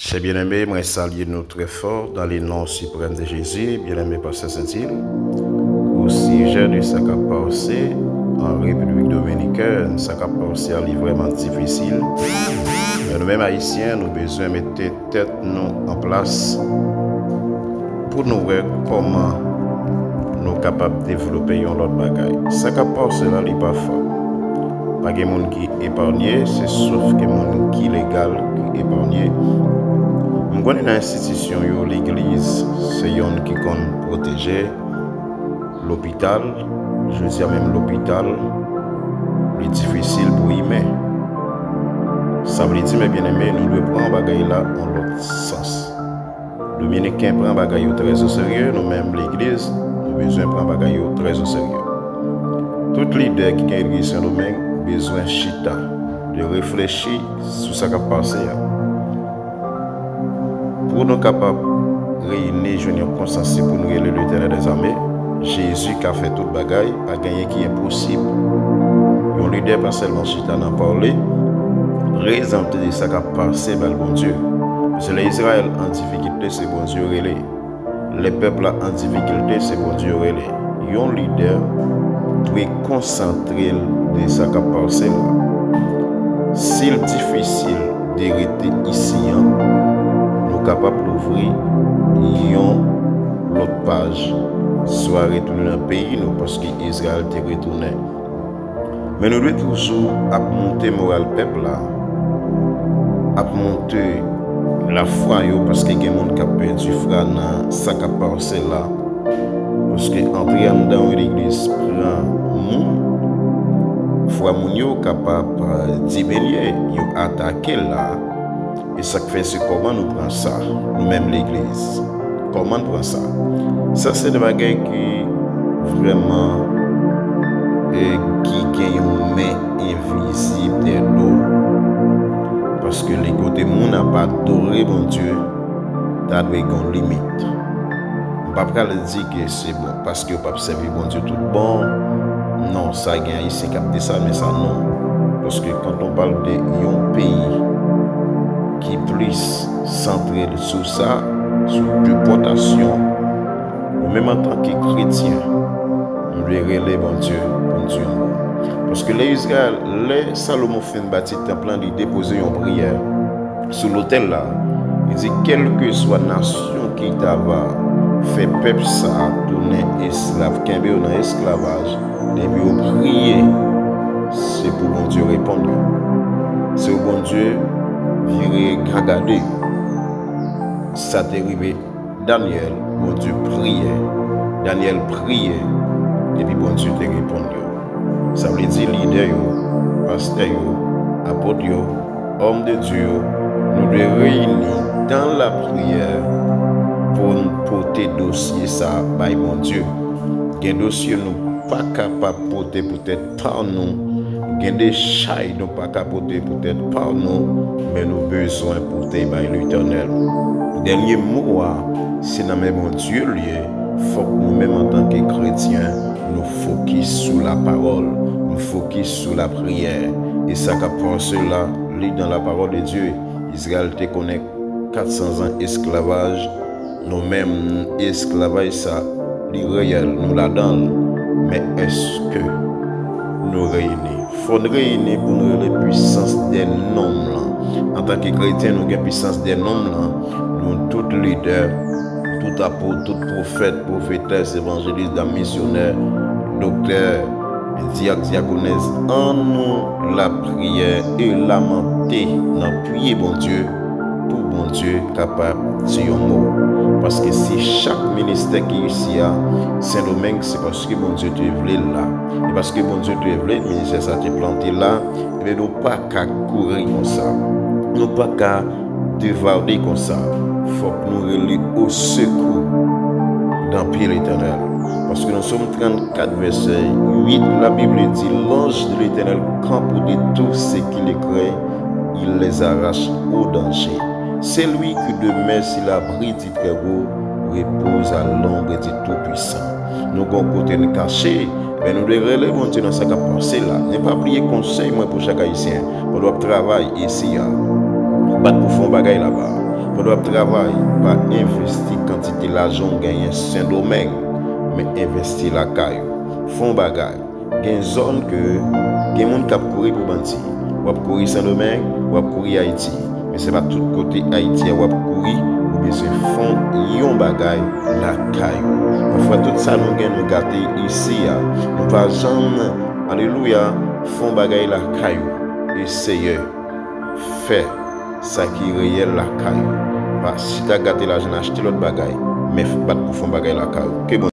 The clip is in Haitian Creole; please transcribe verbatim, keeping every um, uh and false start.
Chè byeneme, mwen salye nou trè fò dan le non siprèm de Jezi, byeneme Pastè Sentil. Au sujet de sa k ap pase an Repiblik Dominikèn, sa k ap pase a li vrèman difisil. Men nou menm Ayisyen, nou bezwen mete tèt nou an plas pou nou wè kòman nou kapab devlope yon lòt bagay. Sa k ap pase la, li pa fèt. Pa gen moun ki epanye, se sof gen moun ki legal ki epanye. M konnen nan enstitisyon yo, legliz se yonn ki konn pwoteje, lopital, jodi a menm lopital, li difisil pou imen. Sa vle di, men byeneme, nou dwe pran bagay la an lòt sans. Dominiken pran bagay yo trè o serye, nou menm legliz, nou bezwen pran bagay yo trè o serye. Tout lidè ki gen legliz Sendomeng bezwen chita, de reflechi sou sa k ap pase a. Pou nou kapab reyini, jwenn yon konsansis pou nou rele Letènèl dèzame, Jezi ka fè tout bagay, pa gen anyen ki enposib. Yon lidè pa sèlman chita nan pale, prezante de sa k ap pase ba l Bondye. Paske lè Izrayèl an difikilte, se Bondye yo rele. Lè pèp la an difikilte, se Bondye yo rele. Yon lidè dwe konsantre l de sa k ap pase la. Si l difisil de rete isi an, nou kapab louvri yon lòt paj, swa retounen nan peyi nou, paske Izrayèl te retounen. Men nou dwe toujou ap monte moral pèp la, ap monte lafwa yo, paske gen moun k ap pèdi fwa nan sa k ap pase la. Paske antre anndan yon legliz pran moun, fwa moun yo kapab, eh, diminye, yo atake la. E sa k fè se kòman nou pran sa, nou menm legliz. Kòman n pran sa? Sa se de bagay ki vrèman, e, ki gen yon men envizib dèyè do l. Paske lè kote moun ap adore Bondye, ta dwe gen yon limit. M pa pral di ke se bon, paske yo p ap sèvi Bondye tout bon. Non, sa gen Ayisyen k ap di sa, men sa non. Paske quand on parle de yon peyi ki plis santre l sou sa, sou depòtasyon, nou menm antanke kretyen, nou dwe rele Bondye pou n di yon mo. Paske lè Izrayèl, lè Salomon fin bati tanp lan, li depoze yon priyè sou lotèl la. Li di, kèlkeswa nasyon ki ta va fè pèp sa a tounen esklav, kenbe yo nan esklavaj, depi yo priye, se pou Bondye reponn yo. Se pou Bondye vire gagade yo. Sa te rive Danyèl, Bondye priye. Danyèl priye, epi Bondye te reponn yo. Sa vle di lidè yo, pastè yo, apot yo, òm de Dye yo, nou dwe reyini dan lapriyè pou n pote dosye sa a bay Bondye. Gen dosye nou pa kapab pote poutèt pa nou, gen de chay nou pa ka pote poutèt pa nou, men nou bezwen pote bay Letènèl. Dènye mo a, se nan men Bondye l ye. Fòk nou menm antanke kretyen, nou fokis sou lapawòl, nou fokis sou lapriyè. E sa k ap pase la, li nan lapawòl de Dye. Izrayèl te konnen kat san zan esklavaj. Nou menm, esklavaj sa, li reyèl, nou ladan l. Men èske nou reyini? Fò n reyini pou n rele pwisans dè nonm lan. Antanke kretyen, nou gen pwisans dè nonm lan. Nou tout lidè, tout apot, tout pwofèt, pwofetès, evanjelis, dam misyonè, doktè, dyak, dyakonès, an nou lapriyè e lamante nan pye Bondye pou Bondye kapab di yon mo. Paske si chak ministè ki isi a, Sendomeng, se paske Bondye te vle l la. E paske Bondye te vle, ministè sa te plante la, ebyen nou pa ka kouri konsa. Nou pa ka devade konsa. Fòk nou rele o sekou dan pye Letènèl. Paske nan Sòm trannkat, vèsè uit, Labib di, l'ange de l'Éternel campe au-dessus de tous ceux qui le craignent, il les arrache au danger. Celui qui demeure sous l'abri du Très-Haut repose à l'ombre du Tout-Puissant. Nou gon kote n kache, men nou dwe rele Bondye nan sa k ap pase la. Men pa bliye konsèy mwen pou chak Ayisyen. Pandan w ap travay isi a, bat pou fè yon bagay laba. Pandan w ap travay, pa envesti kantite lajan w genyen Sendomeng, men envesti lakay ou. Fè yon bagay. Gen zòn ke gen moun k ap kouri pou bandi. W ap kouri Sendomeng, w ap kouri Ayiti. Men se pa tout kote Ayiti a w ap kouri, ou bezwen fè yon bagay lakay ou. Pafwa tout sa nou gen nou gate isi a. Nou pa janm, alelouya, fè yon bagay lakay ou. Eseye fè sa ki reyèl lakay ou. Pa chita gate lajan achte lòt bagay, men bat pou fè yon bagay lakay ou. Ke Bondye